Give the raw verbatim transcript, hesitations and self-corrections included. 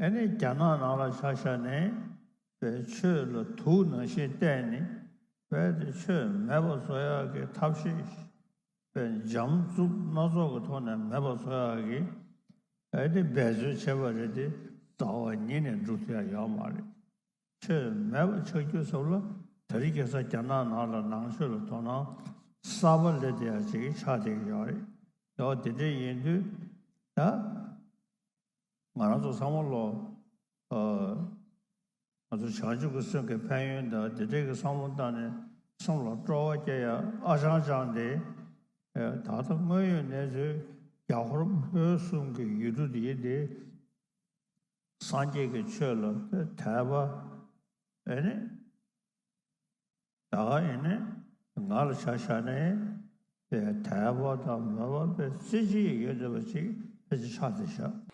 ཨ་ནི་རྒྱ་ནག་ནང་ལ་ཆ་བཞག་ནས་པའི་ཆོས་ལ་དུག་ནང་བཞིན་བལྟས་ནས་པའི་དེ་ཆོས་མེད་པ་བཟོ་ཡག་གི་ཐབས་ཤེས་པའི་འཇམ་རྩུབ་སྣ་ཚོགས་ཀྱི་ཐོག་ནས་མེད་པ་བཟོ་ཡག་གི་ཨ་ནི་འབད་རྩོལ་བྱས་པ་རེད་དེ་རྩ་བ་ཉིད་ནས་འགྲུབ་ཐུབ་ཡག་ཡོད་མ་རེད། ཆོས་མེད་པ་ཆགས་རྒྱུ་ཟེར་བ་ལ་དེ་རིང་ཁ་སང་རྒྱ་ནག་ནང་ལ་ནང་ཆོས་ལ་དོ་སྣང་གསར་པ་སླེབས་བསྡད་ཡག་ཅིག་ཆགས་བསྡད་ཀྱི་ཡོད་རེད། ཡང་དེ་འདྲ་ཡིན་དུས་ད་ང་རང་ཚོ་ཚང་མ་ལོ་ཨ་ང་ཚོ་བྱང་ཆུབ་ཀྱི་སེམས་ཀྱི་ཕན་ཡོན་དང་དེ་འདྲའི་གི་བསམ་བློ་བཏང་ནས་སེམས་ལ་སྤྲོ་བ་སྐྱེ་ཡག་ཨ་ཅང་ཅང་དེ་ཨ་ད་ལྟ་དངོས་ཡོད་གནས་ཚུལ་རྒྱ་ཧོར་བོད་གསུམ་གྱི་ཡུལ་གྲུ་འདི་དེ། སངས་རྒྱས་ཀྱི་ཆོས་ལ་དད་པ་ཨེ་ནི་ད་ག་ཨེ་ནི་ང་ལ་ཆ་བཞག་ནས་དད་པ་དང་མོས་པ་དཔེ་རྩེ་གཅིག་ཡོད་བསྡད་པ་ཅིག་ཕལ་ཆེར་ཆགས་བསྡད་ཤག